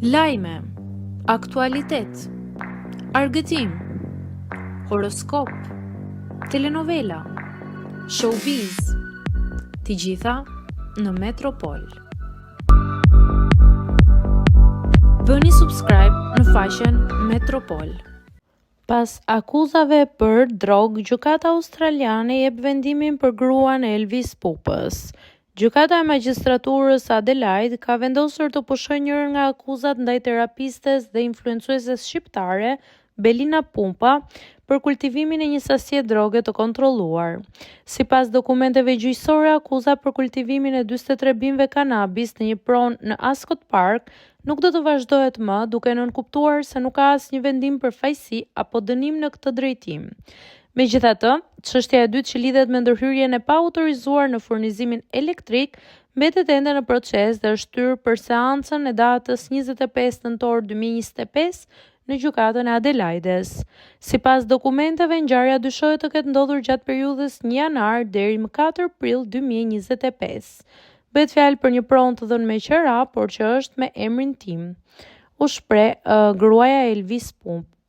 Lajme, aktualitet, argëtim, horoskop, telenovela, showbiz, të gjitha në Metropol. Bëni subscribe në faqen Metropol. Pas akuzave për drogë, gjykata australiane jep vendimin për gruan e Elvis Pupës. Gjykata e Magjistraturës Adelaide ka vendosur të pushojë njërën nga akuzat ndaj terapistes dhe influencueses shqiptare, Belina Pupa, për kultivimin e një sasie droge të kontrolluar. Sipas dokumenteve gjyqësore, akuza për kultivimin e 43 bimëve kanabis në një pronë në Ascot Park nuk do të vazhdohet më, duke nënkuptuar se nuk ka asnjë vendim për fajësi apo dënim në këtë drejtim. Megjithatë, çështja e dytë që lidhet me ndërhyrjen e paautorizuar në furnizimin elektrik mbetet ende në proces dhe është shtyrë për seancën e datës 25 nëntor 2025 në Gjykatën e Adelaides. Sipas dokumenteve, ngjarja dyshohet të ketë ndodhur gjatë periudhës 1 janar deri më 4 prill 2025. Bëhet fjalë për një pronë të dhënë me qera, por që është me emrin tim. U shpreh uh, gruaja e Elvis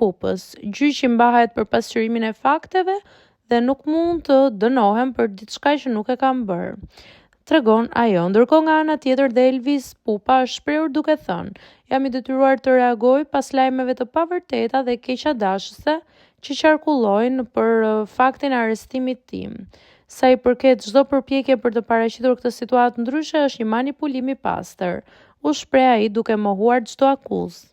Pupës. Gjyqi mbahet për pasqyrimin e fakteve dhe nuk mund të dënohem për diçka që nuk e kam bërë. Tregon ajo. Ndërkohë nga ana tjetër dhe Elvis Pupa është shprehur duke thënë, jam i detyruar të reagoj pas lajmeve të pavërteta dhe keqadashëse që qarkullojnë për uh, faktin e arrestimit tim. Sa i përket çdo përpjekje për të paraqitur këtë situatë ndryshe është një manipulim i pastër, u shpreh ai duke mohuar çdo akuzë.